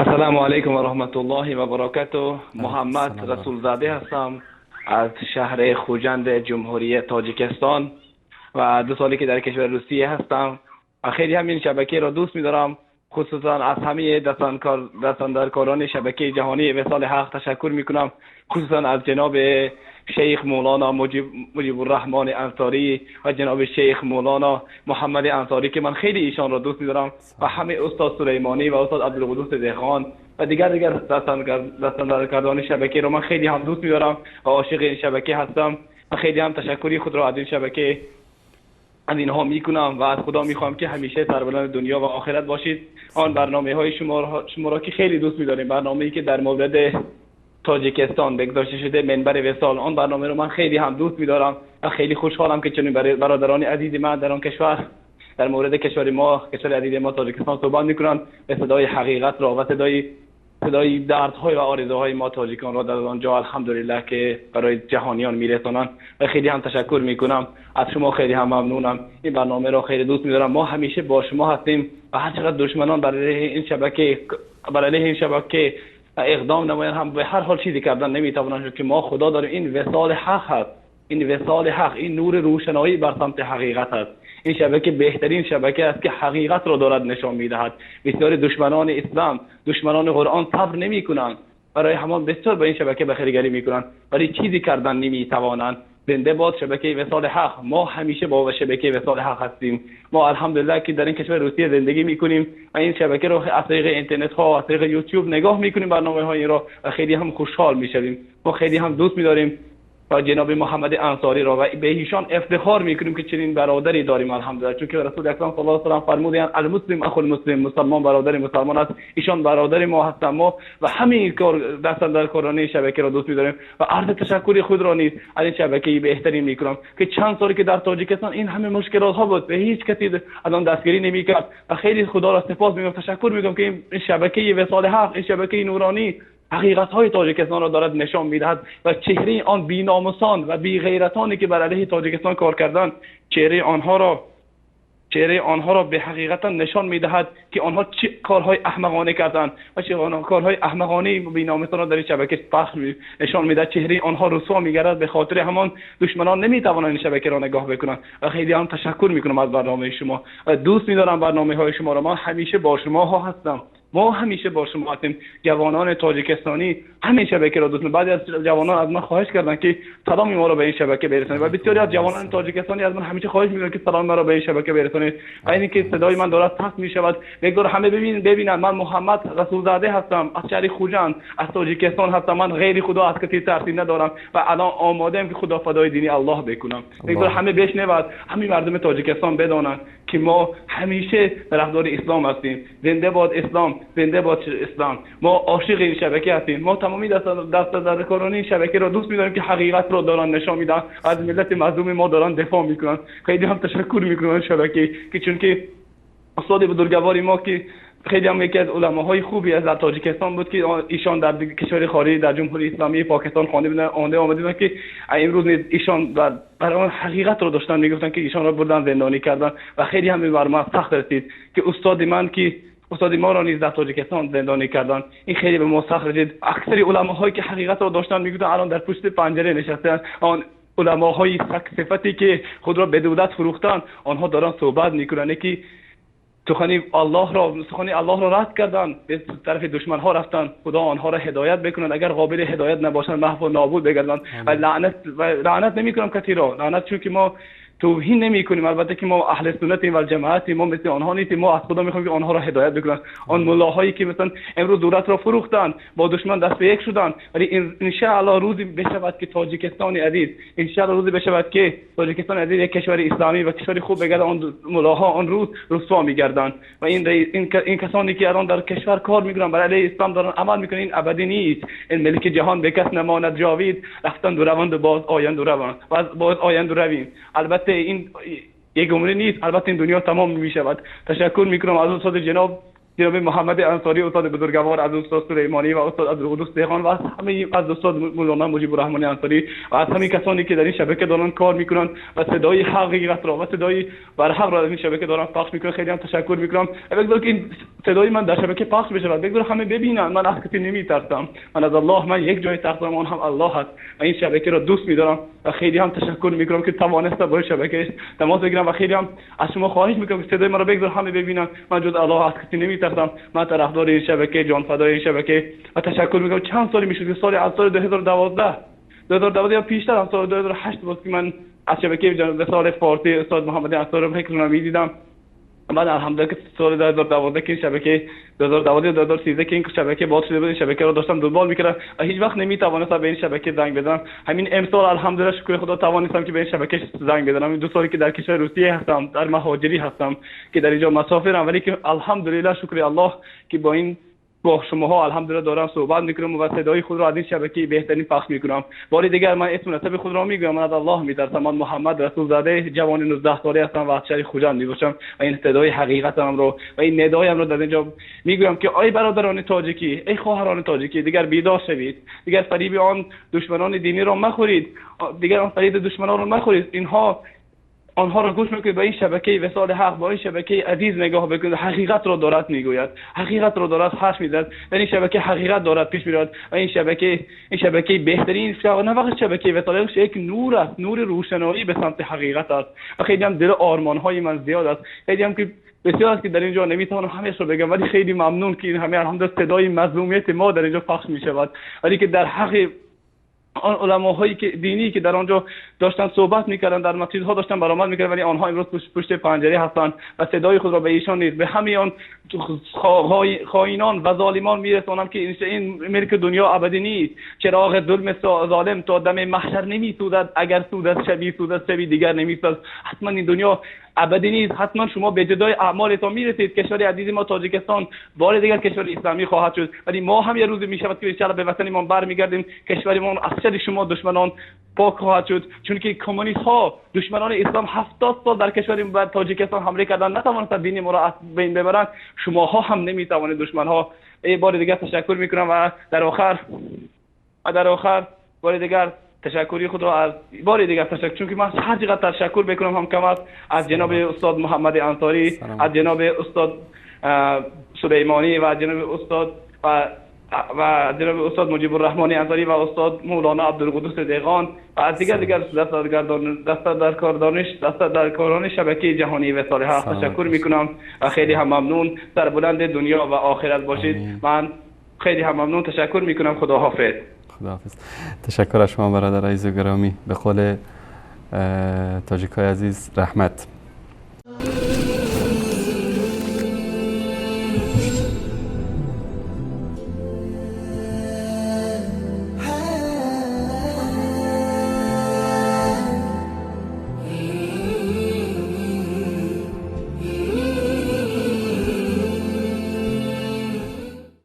Ассалому алайкум ва раҳматуллоҳи ва баракатуҳ. Муҳаммад Расулзода ҳастам аз шаҳри Хуҷанд, Ҷумҳурии Тоҷикистон, ва 2 соле ки дар кишвари Русия ҳастам ва хеле ҳам ин шабакаро дӯст медорам. Хусусан аз ҳамаи дастандаркорони шабакаи ҷаҳонии Висоли Ҳақ ташаккур мекунам, хусусан аз ҷаноби шайх Мавлоно Муҷибурраҳмон Ансорӣ ва ҷаноби шайх Мавлоно Муҳаммад Ансорӣ, ки ман хеле эшонро дӯст медорам, ва ҳамаи устод Сулаймонӣ ва устод Абдулқуддус Деҳқон ва дигар дастандаркорони шабакаро ман хеле ҳам дӯст медорам ва ошиқи ин шабака ҳастам ва хеле ҳам ташаккури худро аз ин шабака аз инҳо мекунам ва аз Худо мехоҳам, ки ҳамеша сарбаланди дунё ва охират бошед. Он барномаҳои шуморо ки хеле дӯст медорем, барномае ки дар мавриди Тоҷикистон гузошта шуда, Минбари Висол, он барномаро ман хеле ҳам дӯст медорам ва хеле хушҳолам, ки чунин бародарони азизи ман дар он кишвар дар мавриди кишвари мо, кишвари азизи мо Тоҷикистон сухан мекунанд ва садои ҳақиқатро ва садои дардҳо ва орзуҳои мо тоҷиконро дар он ҷо алҳамдулиллоҳ ки барои ҷаҳониён мерасонанд. Ва хеле ҳам ташаккур мекунам аз шумо, хеле ҳам мамнунам. Ин барномаро хеле дӯст медорам. Мо ҳамеша бо шумо ҳастем ва ҳар чақадр душманон бар алайҳи ин шабака иқдом намоянд ҳам ба ҳар ҳол чизе кардан наметавонанд, чун ки мо Худо дорем. Ин висоли ҳақ ҳаст, ин висоли ҳақ, ин нури рӯшаноӣ бар самти ҳақиқат аст. Ин шабака беҳтарин шабака аст, ки ҳақиқатро дорад нишон медиҳад. Бисёре душманони ислом, душманони Қуръон сабр намекунанд, барои ҳамон бисёр ба ин шабака бахилгарӣ мекунанд, вале чизе кардан наметавонанд. Зинда бод шабакаи Висоли Ҳақ. Мо ҳамеша бо шабакаи Висоли Ҳақ ҳастем. Мо алҳамдулиллоҳ ки дар ин кишвари Русия зиндагӣ мекунем ва ин шабакаро аз тариқи интернетҳо, аз тариқи YouTube нигоҳ мекунем барномаҳои инро ва хеле ҳам хушҳол мешавем. Мо хеле ҳам дӯст медорем ва ҷаноби Муҳаммад Ансориро ва ба эшон ифтихор мекунем, ки чунин бародаре дорем, алҳамдулиллоҳ. Чунки Расули Акрам саллаллоҳу алайҳи васаллам фармуданд: المسلم اخو المسلم, мусулмон бародари мусулмон аст. Эшон бародари мо ҳастанд. Мо ва ҳамаи кор дастандаркорони шабакаро дӯст медорем ва арзи ташаккури худро низ аз ин шабакаи беҳтарин мекунам, ки чанд соле ки дар Тоҷикистон ин ҳама мушкилотҳо буд ва ҳеҷ касе аз он дастгирӣ намекард ва хеле Худоро сипос мегӯям, ташаккур мекунам, ки ин шабакаи Висоли Ҳақ, ин шабакаи нуронӣ ҳақиқатҳои Тоҷикистонро дорад нишон медиҳад ва чеҳраи он беномусон ва беғайратоне ки бар алайҳи Тоҷикистон кор карданд, чеҳраи онҳоро ба ҳақиқатан нишон медиҳад, ки онҳо чӣ корҳои аҳмақона карданд ва чӣ корҳои аҳмақонаи беномусонро дар ин шабака пахш нишон медиҳад. Чеҳраи онҳо расво мегардад, ба хотири ҳамон душманон наметавонанд ин шабакаро нигоҳ бикунанд. Ва хеле ҳам ташаккур мекунам аз барномаи шумо ва дӯст медорам барномаҳои шуморо. Ман ҳамеша бо шумоҳо ҳастам. Мо ҳамеша бо шумо ҳастем. Ҷавонони тоҷикистонӣ ҳамин шабакаро дӯст медоранд. Баъзе аз ҷавонон аз ман хоҳиш карданд, ки саломи моро ба ин шабака برسонед ва бисёре аз ҷавонони тоҷикистонӣ аз ман ҳамеша хоҳиш мекунанд, ки саломи маро ба ин шабака برسонед. Ва ине ки садои ман дорад паст мешавад, бигзор ҳама бибинанд. Ман Муҳаммад Расулзода ҳастам, аз шаҳри Хуҷанд, аз Тоҷикистон ҳастам. Ман ғайри Худо аз касе тарсе надорам ва алон омодаам, ки Худо фадои дини Аллоҳ бикунам. Бигзор ҳама бишнавад, ҳамин мардуми Тоҷикистон бидонанд, ки мо ҳамеша тарафдори ислом ҳастем. Зинда бод ислом, зинда бод ислом. Мо ошиқи ин шабака ҳастем. Мо тамоми дастандаркорони ин шабакаро дӯст медорем, ки ҳақиқатро доранд нишон медиҳанд, аз миллати мазлуми мо доранд дифоъ мекунанд. Хеле ҳам ташаккур мекунам аз шабака, ки чунки устоди бузургвори мо, ки хеле ҳам яке аз уламоҳои хубе аз дар Тоҷикистон буд, ки эшон дар кишвари хориҷӣ, дар Ҷумҳурии Исломии Покистон хонда буданд, омада буданд, ки имрӯз низ эшон бар он ҳақиқатро доштанд мегуфтанд, ки эшонро бурданд зиндонӣ карданд ва хеле ҳам бар ман сахт расид, ки устоди ман, ки устоди моро низ дар Тоҷикистон зиндонӣ карданд. Ин хеле ба мо сахт расид. Аксари уламоҳое ки ҳақиқатро доштанд мегуфтанд, алон дар пушти панҷара нишастаанд. Он уламоҳои сифате ки худро ба давлат фурӯхтанд, онҳо доранд суҳбат мекунанд, ки сухани Аллоҳро рад карданд, ба тарафи душманҳо рафтанд. Худо онҳоро ҳидоят бикунад, агар қобили ҳидоят набошанд, маҳв ва нобуд бигарданд. Ва лаънат намекунам касеро, лаънат, чунки мо тавҳин намекунем. Албатта ки мо аҳли суннатем ва ҷамоатем, мо мисли онҳо нестем. Мо аз Худо мехоҳем, ки онҳоро ҳидоят бикунанд, он муллоҳое ки масалан имрӯз давлатро фурӯхтанд, бо душман даст ба як шуданд. Вале иншоаллоҳ рӯзе бишавад, ки Тоҷикистони азиз, иншоаллоҳ рӯзе бишавад, ки Тоҷикистони азиз як кишвари исломӣ ва кишвари хуб бигардад. Он муллоҳо он рӯз расво мегарданд ва ин касоне ки الان در кишвар кор мекунанд, бар алайҳи ислом доранд амал мекунанд, ин абадӣ нест. Ин мулки ҷаҳон ба кас намонд ҷовид, рафтанд ва раванд ва боз оянд ва раванд, боз оянд ва равем. Албатта ин як умре нест, албатта ин дунё тамом мешавад. Ташаккур мекунам аз устод ҷаноб. جناب محمد انصاری، استاد بزرگوار، از استاد سلیمانی و استاد عبدالقدوس دهقان و از همه، از استاد مولانا مجیب الرحمن انصاری و از همه کسانی که در این شبکه دارن کار میکنن و صدای حقیقت را و صدای برحق را در این شبکه دارن پخش میکنن، خیلی هم تشکر میکنم. بگذار که این صدای من در شبکه پخش بشه، بگذار همه ببینن. من از کسی نمیترسم، من از الله، من یک جای ترسم، آن هم الله هست و این شبکه را دوست میدارم و خیلی هم تشکر میکنم که توانستم با شبکه تماس بگیرم و خیلی هم از شما خواهش میکنم که صدای مرا بگذار همه ببینن. من جز الله از کسی نمیترسم. من طرفدار این شبکه، جان فدای این شبکه و تشکر میکنم. چند سالی میشد که سال از سال 2012 یا پیشتر هم سال 2008 بود که من از شبکه وصال فارسی استاد محمد انصاری رو فکر میدیدم. بعد الحمدلله که سال 2012 که این شبکه، 2012 2013 که این شبکه باز شده بود، این شبکه رو داشتم دنبال میکردم و هیچ وقت نمیتوانستم به این شبکه زنگ بزنم. همین امسال الحمدلله شکر خدا توانستم که به این شبکه زنگ بزنم. این 2 سالی که در کشور روسیه هستم، در مهاجری هستم که در اینجا مسافرم، ولی که الحمدلله شکر الله که با شماها الحمدلله دارم صحبت میکنم و صدای خود را از این شبکه بهترین پخش میکنم. بار دیگر من اسم نسب خود را میگویم. من از الله میترسم. من محمد رسول زاده، جوان 19 ساله هستم و از شهر خوجند میباشم و این صدای حقیقتم رو و این ندایم رو در اینجا میگویم که ای برادران تاجیکی، ای خواهران تاجیکی، دیگر بیدار شوید، دیگر فریب آن دشمنان دینی را مخورید، دیگر آن فریب دشمنان را مخورید. اینها آنها را گوش میکنید، با این شبکه وصال حق، با این شبکه عزیز نگاه بکنید. حقیقت را دارد میگوید، حقیقت را دارد حرف میزند. در این شبکه حقیقت دارد پیش میرود و این شبکه بهترین، نه فقط شبکه وصال حق، یک نور است، نور روشنایی به سمت حقیقت است و خیلی هم دل آرمان های من زیاد است، خیلی هم که بسیار است که در اینجا نمیتوانم همه رو بگم، ولی خیلی ممنون که این همه الحمدلله صدای مظلومیت ما در اینجا پخش میشود. ولی که در حق آن علماهایی که دینی که در آنجا داشتن صحبت میکردن، در مسجدها داشتن برآمد میکردن، ولی آنها امروز پشت پنجره هستند و صدای خود را به ایشان نیز، به همه آن خائنان و ظالمان میرسانم که این ملک دنیا ابدی نیست. چراغ ظلم ظالم تا دم محشر نمیسوزد، اگر سوزد شبی سوزد، شبی دیگر نمیسوزد. حتما این دنیا ابدی نیست، حتما شما به جزای اعمالتان میرسید. کشور عزیز ما تاجیکستان بار دیگر کشور اسلامی خواهد شد، ولی ما هم یه روزی میشود که ان‌شاءالله به وطنمان برمیگردیم. کشورمان از شر شما دشمنان پاک خواهد شد، چون که کمونیست ها، دشمنان اسلام، 70 سال در کشور تاجیکستان حمله کردن، نتوانستند دین ما را از بین ببرند. شماها هم نمیتوانید، دشمن ها. ای بار دیگر تشکر میکنم و در آخر بار دیگر تشکری خود را از بار دیگر تشکر، چون که من هر چقدر تشکر بکنم هم کم است، از جناب استاد محمد انصاری، از جناب استاد سلیمانی و جناب استاد و جناب استاد مجیب الرحمن انصاری و استاد مولانا عبدالقدوس دهقان و از دیگر دست در کاران شبکه جهانی وصال حق تشکر میکنم و خیلی هم ممنون. سربلند دنیا و آخرت باشید. من خیلی هم ممنون، تشکر میکنم. خدا حافظ. خداحافظ. تشکر از شما برادر عزیز و گرامی. به قول تاجیکای عزیز، رحمت.